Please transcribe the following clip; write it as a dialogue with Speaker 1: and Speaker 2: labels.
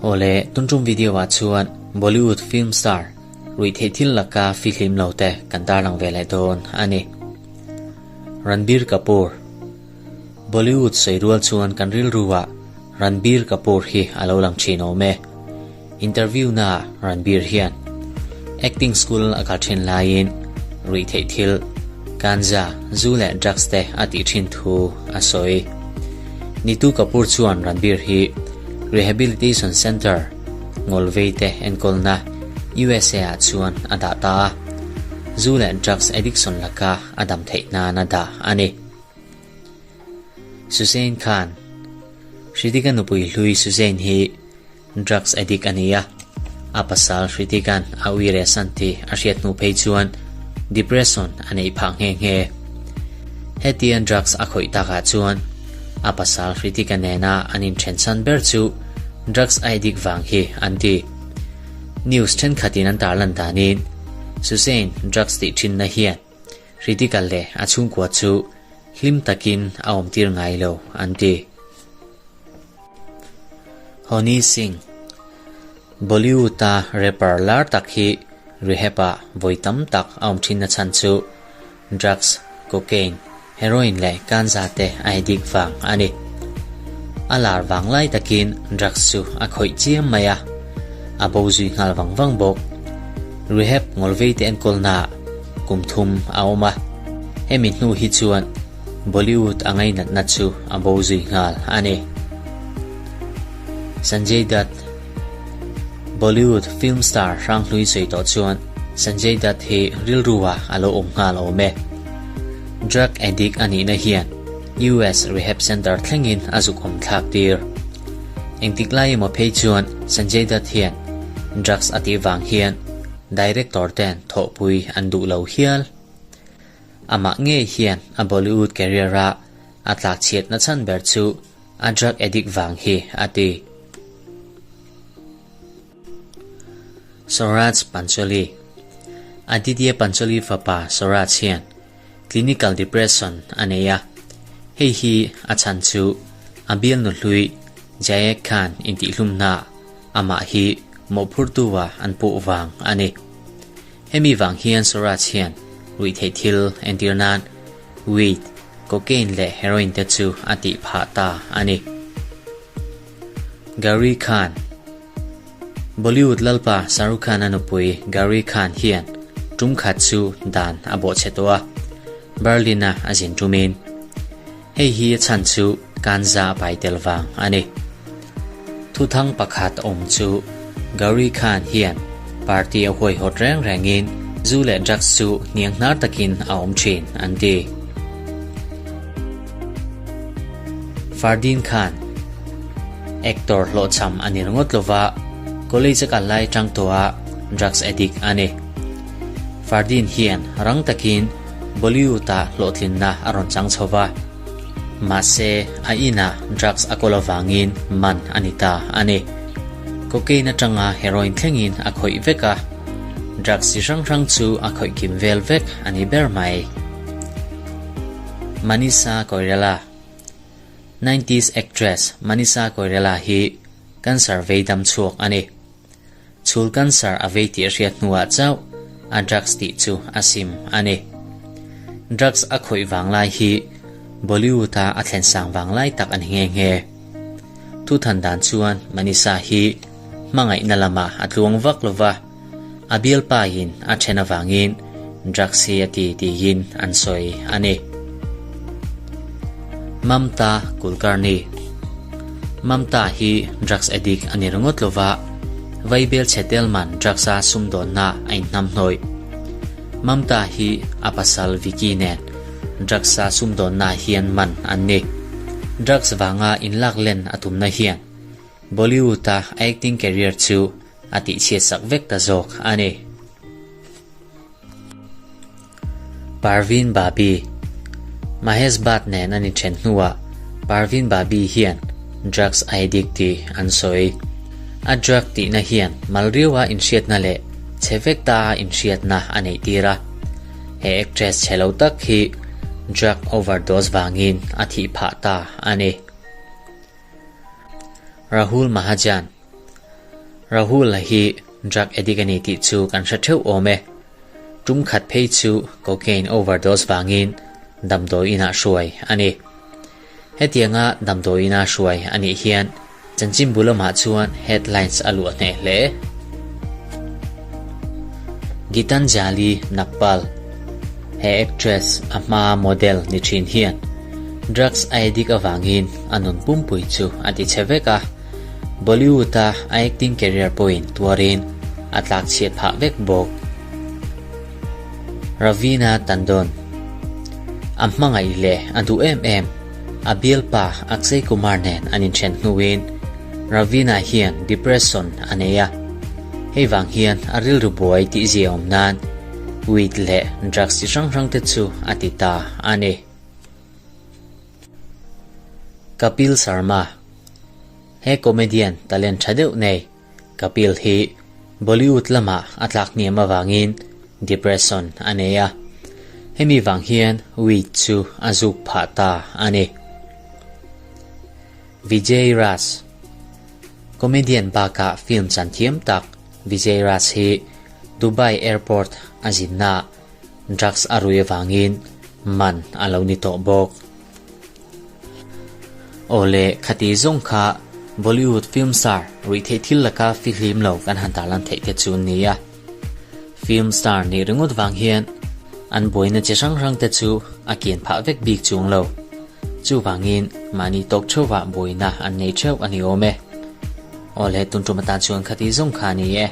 Speaker 1: Awle, tun tum video ah chuan Bollywood film star ruihtheih thil laka fihlim lo te kan tarlang ve leh dawn a ni. Ranbir Kapoor Bollywood sawi rual chuan kan rilru ah Ranbir Kapoor hi a lo lang thin awm e. Interview na ah Ranbir hian acting school a kal thin laiin ruihtheih thil, ganja, zu leh drugs te a tih thin thu a sawi. Neetu Kapoor chuan Ranbir hi Rehabilitation Centre ngawlvei te enkawlna USA ah chuan a dah ta a, zu leh drugs addiction laka a dam theih nan a dah a ni. Suzanne Khan Hrithik-a nupui hlui Suzanne hi drugs addict a ni a, a pasal Hrithik-a'n a ui reh san tih a hriat hnu phei chuan depression a neih phah nghe nghe. Hetiang drugs a khawih takah chuan a pasal Hrithik-a nena an inthen chhan ber chu drugs a addict vang hi an ti. News thenkhatin an tarlan danin Suzanne drugs tih thinna hian Hrithik-a leh a chhungkua chu hlim takin a awmtir ngai lo an ti. Honey Singh, Bollywood-a rapper lar tak hi rehab-ah vawi tam tak a awm thin na chhan chu drugs, cocaine, heroin leh ganja te a addict vang a ni. A lar vang lai takin drugs chu a khawih chiam mai a, a bo zui nghal vang vang bawk. Rehab ngawlvei te enkawlnaah kum thum a awm a, hemi hnu hi chuan Bollywood a ngainatna chu a bo zui nghal a ni. Sanjay Dutt Bollywood film star hranghlui sawi tawh chuan Sanjay Dutt hi rilru ah a lo awm nghal awm e. Drug addict a nihna hian US rehab center thlengin a zuk awm thlak tir. Engtik lai emaw phei chuan Sanjay Dutt hian drugs a tih vang hian director ten thawhpui an duh lo hial. Amah ngei hian a Bollywood career a a tlak chhiatna chhan ber chu a drug addict vang hi a ti. Swaraj Pancholi Aditya Pancholi fapa Swaraj hian clinical depression a nei a, hei hi a chhan chu a bialnu hlui Jayek Khan intihhlumna amah hi mawhphurtu-a an puh vang a ni. Hemi vang hian Swaraj hian ruihtheih thil entir nan weed, cocaine leh heroin te chu a tih phah ta a ni. Gauri Khan Bollywood lalpa Shah Rukh Khan-a nupui Gauri Khan hian tum khat chu dan a bawhchhe tawh a, Berlin-a a zin tumin. Hei hi a chhan chu Kanza a pai tel vang a ni. Thuthang pakhat awm chu Gauri Khan hian party a huaihawt reng rengin zu leh drugs chu hniang hnar takin a awm thin an ti. Fardeen Khan Actor hlawhchham a ni ringawt lova, college a kal lai tang tawha drugs addict a ni. Fardeen hian rang takin Bollywood-ah hlawhtlinna a rawn chang chho va, mahse a inah drugs a kawl avangin man a ni ta a ni. Cocaine atanga heroin thlengin a khawih vek a, drugs chi hrang hrang chu a khawih kim vel vek a ni ber mai. Manisha Koirala Nineties actress Manisha Koirala hi cancer vei dam chhuak a ni. Chhul cancer a vei tih a hriat hnuah chauh a drugs tih chu a sim a ni. Drugs a khawih vang lai hi Bollywood-a a thlen sang vang lai tak a ni nghe nghe. Thuthan dan chuan Manisha hi hmangaihna lamah a tluang vak lo va, a bialpain a then avangin drugs hi a ti tiin an sawi a ni. Mamta Kulkarni Mamta hi drugs addict a ni ringawt lo va, vaibel chhe tel man drugs a sumdawnna a inhnamhnawih. Mamta hi a pasal Vicky nen drugs a sumdawnna hian man an ni. Drugs vanga inlak len a tumna hian Bollywood-a a acting career chu a tihchhiatsak vek ta zawk a ni. Parveen Babi Mahesh Bhatt nen an inthen hnuah Parveen Babi hian drugs a addict tih an sawi. A drug tihna hian mal riaua inhriatna leh chhe vek ta a inhriatna a neih tir a. He actress chhe lo tak hi drug overdose vangin a thih phah ta a ni. Rahul Mahajan. Rahul-a hi drug addict a ni tih chu kan hre theuh awm e. Tum khat phei chu cocaine overdose vangin damdawi inah hruai a ni. Hetianga damdawi ina hruai a nih hian chanchinbu lamah chuan headlines a luah hneh hle. Gitanjali Nagpal, He actress a hmaa model ni thin hian drugs a addict avangin a nun pumpui chu a ti chhe vek a. Bollywood-a a acting career pawhin tuarin a tlak chhiat phah vek bawk. Raveena Tandon A hmangaih leh a duh em em, a bialpa Akshay Kumar nen an inthen hnuin Raveena hian depression a nei a, hei vang hian a rilru buai tih zia awm nan weed leh drugs chi hrang hrang te chu a ti ta a ni. Kapil Sharma He comedian talent tha deuh nei Kapil hi Bollywood lamah a tlak hniam avangin depression a nei a, hemi vang hian weed chu a zuk phah ta a ni. Vijay Raj Comedian bakah film chan thiam tak Vijay Raj hi Dubai airport a zinnaah drugs a rui avangin man a lo ni tawh bawk. Aw le, khati zawng kha Bollywood film star ruihtheih thil laka fihlim lo kan han tarlan theih te chu nia. Film star nih ringawt vang hian an buaina chi hrang hrang te chu a kian phah vek bik chung lo. Chuvangin mahni tawk theuhah buaina an nei theuh a ni awm e. Aw le, tun tum atan chuan khati zawng kha a ni e.